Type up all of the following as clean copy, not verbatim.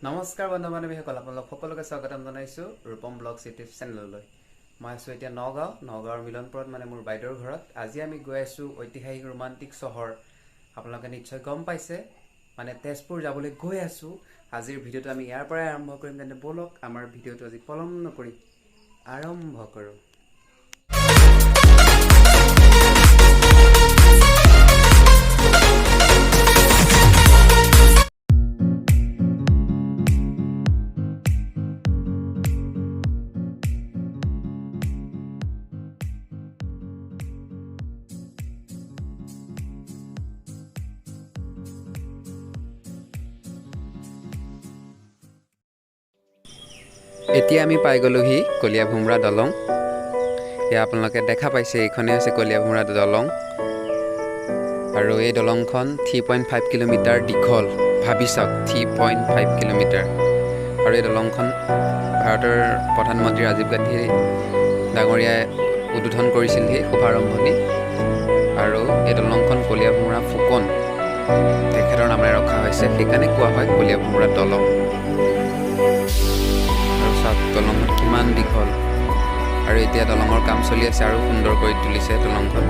নমস্কাৰ বন্ধু বান্ধৱীসকল, আপোনালোক সকলোকে স্বাগতম জনাইছোঁ ৰূপম ব্লগছ ইউটিউব চেনেললৈ। মই আছোঁ এতিয়া নগাঁৱৰ মিলনপুৰত, মানে মোৰ বাইদেউৰ ঘৰত। আজি আমি গৈ আছোঁ ঐতিহাসিক ৰোমান্টিক চহৰ, আপোনালোকে নিশ্চয় গম পাইছে, মানে তেজপুৰ যাবলৈ গৈ আছোঁ। আজিৰ ভিডিঅ'টো আমি ইয়াৰ পৰাই আৰম্ভ কৰিম। তেন্তে ব'লক, আমাৰ ভিডিঅ'টো আজি পলম নকৰি আৰম্ভ কৰোঁ। এতিয়া আমি পাই গ'লোহি কলীয়াভোমোৰা দলং। এয়া আপোনালোকে দেখা পাইছে, এইখনেই হৈছে কলীয়াভোমোৰা দলং। আৰু এই দলংখন 3.5 কিলোমিটাৰ দীঘল। ভাবি চাওক, 3.5 কিলোমিটাৰ। আৰু এই দলংখন ভাৰতৰ প্ৰধানমন্ত্ৰী ৰাজীৱ গান্ধী ডাঙৰীয়াই উদ্বোধন কৰিছিল সেই শুভাৰম্ভণি। আৰু এই দলংখন কলীয়াভোমোৰা ফুকন তেখেতৰ নামেৰে ৰখা হৈছে, সেইকাৰণে কোৱা হয় কলীয়াভোমোৰা দলং। আৰু চাওক, দলংখন কিমান দীঘল। আৰু এতিয়া দলঙৰ কাম চলি আছে আৰু সুন্দৰ কৰি তুলিছে দলংখন।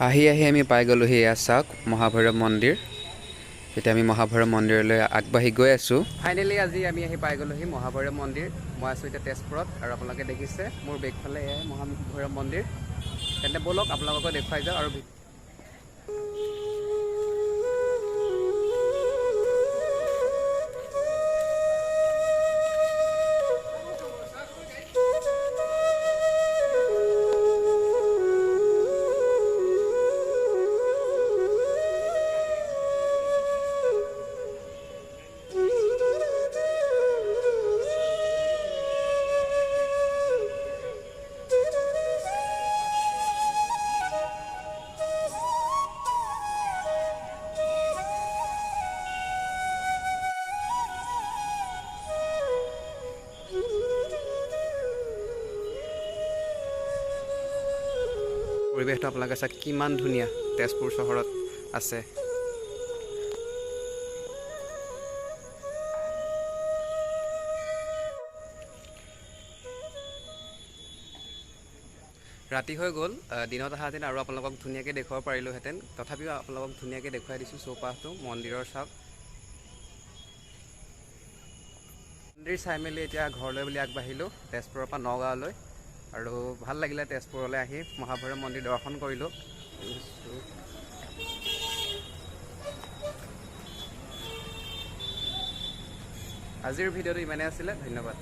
আহি আহি আমি পাই গ'লোহি, এয়া চাওক মহাভৈৰৱ মন্দিৰ। এতিয়া আমি মহাভৈৰৱ মন্দিৰলৈ আগবাঢ়ি গৈ আছোঁ। ফাইনেলি আজি আমি আহি পাই গ'লোহি মহাভৈৰৱ মন্দিৰ। মই আছোঁ এতিয়া তেজপুৰত আৰু আপোনালোকে দেখিছে মোৰ বেকফালে এয়াই মহাভৈৰৱ মন্দিৰ। তেন্তে ব'লক, আপোনালোককো দেখুৱাই যাওঁ। আৰু পৰিৱেশটো আপোনালোকে চাওক কিমান ধুনীয়া তেজপুৰ চহৰত আছে। ৰাতি হৈ গ'ল, দিনত অহাহেঁতেন আৰু আপোনালোকক ধুনীয়াকৈ দেখুৱাব পাৰিলোহেঁতেন। তথাপিও আপোনালোকক ধুনীয়াকৈ দেখুৱাই দিছোঁ চৌপাশটো মন্দিৰৰ। চাওক, মন্দিৰ চাই মেলি এতিয়া ঘৰলৈ বুলি আগবাঢ়িলোঁ তেজপুৰৰ পৰা নগাঁৱলৈ। আৰু ভাল লাগিলে তেজপুৰলৈ আহি মহাভৈৰৱ মন্দিৰ দৰ্শন কৰিলোঁ। আজিৰ ভিডিঅ'টো ইমানেই আছিলে, ধন্যবাদ।